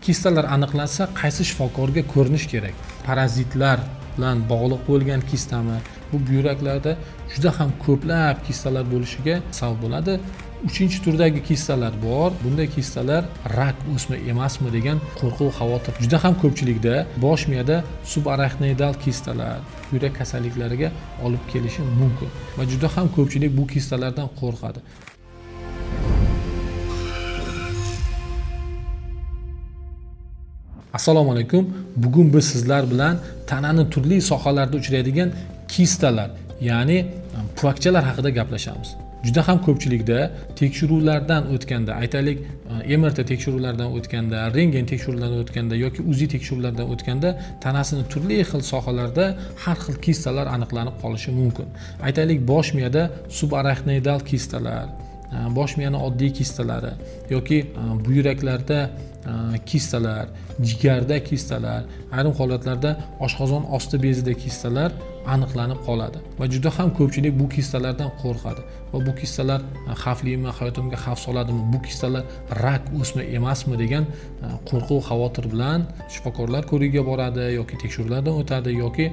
Kistalar aniqlansa, qaysi shifokorga ko'rinish kerak? Parazitlar bilan bog'liq bo'lgan kistami? Bu buyraklarda juda ham ko'plab kistalar bo'lishiga sabab bo'ladi. Uchinchi turdagi kistalar bor. Bunday kistalar rak o'sma emasmi degan qo'rquv, xavotir juda ham ko'pchilikda bosh miyada subarachnoidal kistalar, buyrak kasalliklariga olib kelishi mumkin va juda ham ko'pchilik bu kistalardan qo'rqadi. Assalomu alaykum. Bugun biz sizlar bilan tanani turli sohalarda uchraydigan kistalar, ya'ni puvakchalar haqida gaplashamiz. Juda ham ko'pchilikda tekshiruvlardan o'tganda, aytaylik, MRT tekshiruvlardan o'tganda, rentgen tekshiruvlardan o'tganda yoki UZI tekshiruvlardan o'tganda tanasini turli xil sohalarda har xil kistalar aniqlanib qolishi mumkin. Aytaylik, bosh miyada subarachnoidal kistalar, bosh miyani oddiy kistalari yoki buyraklarda kistalar, jigarda kistalar, ayrim holatlarda oshqozon osti bezida kistalar aniqlanib qoladi va juda ham ko'pchilik bu kistalardan qo'rqadi va bu kistalar xavflimi, hayotimga xavf soladimi, bu kistalar rak o'sma emasmi degan qo'rquv, xavotir bilan shifokorlar ko'rigiga boradi yoki tekshiruvlardan o'tadi yoki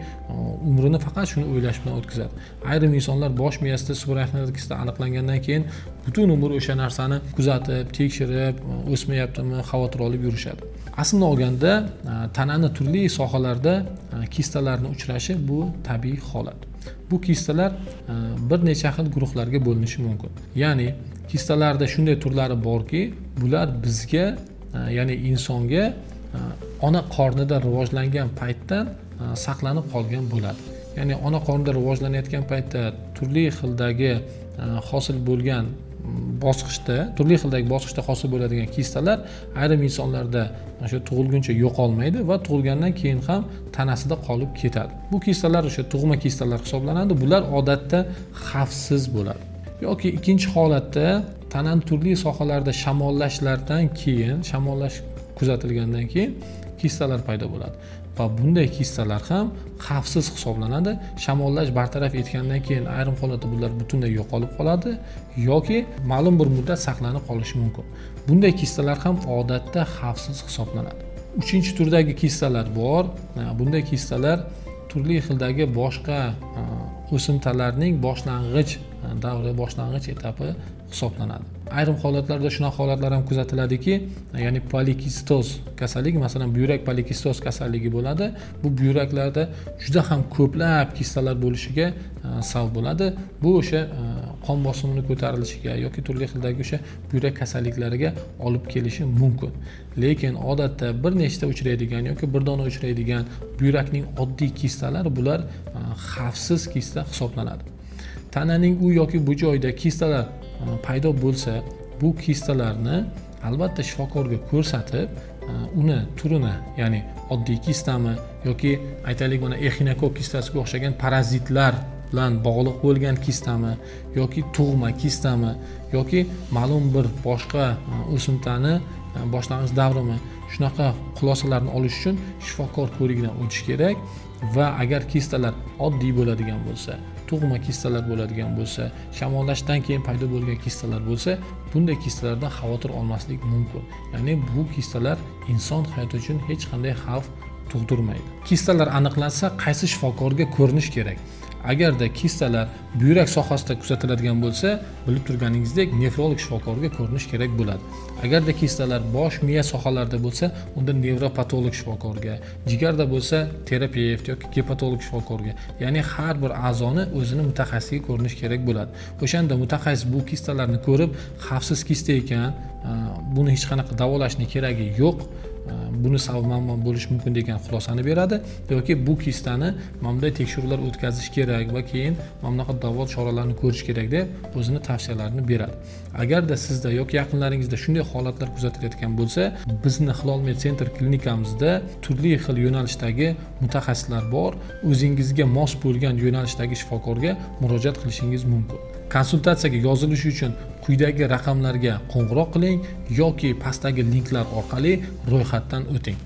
umrini faqat shuni o'ylash bilan o'tkazadi. Ayrim insonlar bosh miyasida subarachnoidal kista aniqlangandan keyin butun umr o'sha narsani kuzatib, tekshirib, o'smayaptimi, xavotir olib yurishadi. Aslini olganda tanani turli sohalarda kistalarning uchrashi bu tabiiy holat. Bu kistalar bir necha xil guruhlarga bo'linishi mumkin. Ya'ni kistalarda shunday turlari borki, bular bizga, ya'ni insonga ona qornida rivojlangan paytdan saqlanib qolgan bo'ladi. Ya'ni ona qornida rivojlanayotgan paytda turli xildagi hosil bo'lgan bosqichda, turli xildagi bosqichda hosil bo'ladigan kistalar ayrim insonlarda o'sha tug'ilguncha yo'qolmaydi va tug'ilgandan keyin ham tanasida qolib ketadi. Bu kistalar o'sha tug'ma kistalar hisoblanadi. Bular odatda xavfsiz bo'ladi. Yoki ikkinchi holatda tanani turli sohalarda shamollashlardan keyin, shamollash kuzatilgandan keyin kistalar paydo bo'ladi. Va bunday kistalar ham xavfsiz hisoblanadi. Shamollash bartaraf etgandan keyin ayrim holatda bular butunlay yo'qolib qoladi yoki ma'lum bir muddat saqlanib qolishi mumkin. Bunday kistalar ham odatda xavfsiz hisoblanadi. Uchinchi turdagi kistalar bor. Bunday kistalar turli xildagi boshqa o'simtalarning boshlang'ich davri, boshlang'ich etapi hisoblanadi. Ayrim holatlarda shunaqa holatlar ham kuzatiladiki, ya'ni polikistoz kasalligi, masalan, buyrak polikistoz kasalligi bo'ladi. Bu buyraklarda juda ham ko'plab kistalar bo'lishiga sabab bo'ladi. Bu o'sha qon bosimini ko'tarilishiga yoki turli xildagi o'sha buyrak kasalliklariga olib kelishi mumkin. Lekin odatda bir nechta uchraydigan yoki bir dona uchraydigan buyrakning oddiy kistalari bular xavfsiz kista hisoblanadi. Tananing u yoki bu joyda kistalar paydo bo'lsa, bu kistalarni albatta shifokorga ko'rsatib, uni turini, ya'ni oddiy kistami yoki aytaylik mana exinokok kistasiga o'xshagan parazitlar bilan bog'liq bo'lgan kistami yoki tug'ma kistami yoki ma'lum bir boshqa o'simtani boshlang'ich davrimi, shunaqa xulosalarni olish uchun shifokor ko'rigidan o'tish kerak. Va agar kistalar oddiy bo'ladigan bo'lsa, tug'ma kistalar bo'ladigan bo'lsa, shamollashdan keyin paydo bo'lgan kistalar bo'lsa, bunday kistalardan xavotir olmaslik mumkin. Ya'ni bu kistalar inson hayoti uchun hech qanday xavf tug'dirmaydi. Kistalar aniqlansa, qaysi shifokorga ko'rinish kerak? Agarda kistalar buyrak sohasida kuzatiladigan bo'lsa, bilib turganingizdek nefrolog shifokorga ko'rinish kerak bo'ladi. Agarda kistalar bosh miya sohalarida bo'lsa, unda nevropatolog shifokorga, jigarda bo'lsa terapevt yoki gepatolog shifokorga, ya'ni har bir a'zoni o'zini mutaxassisiga ko'rinish kerak bo'ladi. O'shanda mutaxassis bu kistalarni ko'rib, xavfsiz kista ekan, buni hech qanaqa davolashning keragi yo'q, buni sababi muammo bo'lishi mumkin degan xulosani beradi yoki bu kistani mana bunday tekshiruvlar o'tkazish kerak va keyin mana bunaqa davo choralarini ko'rish kerak deb o'zini tavsiyalarini beradi. Agarda sizda yoki yaqinlaringizda shunday holatlar kuzatilayotgan bo'lsa, bizni Hilol Med Center klinikamizda turli xil yo'nalishdagi mutaxassislar bor. O'zingizga mos bo'lgan yo'nalishdagi shifokorga murojaat qilishingiz mumkin. Konsultatsiyaga yozilish uchun quyidagi raqamlarga qo'ng'iroq qiling yoki pastdagi linklar orqali ro'yxatdan o'ting.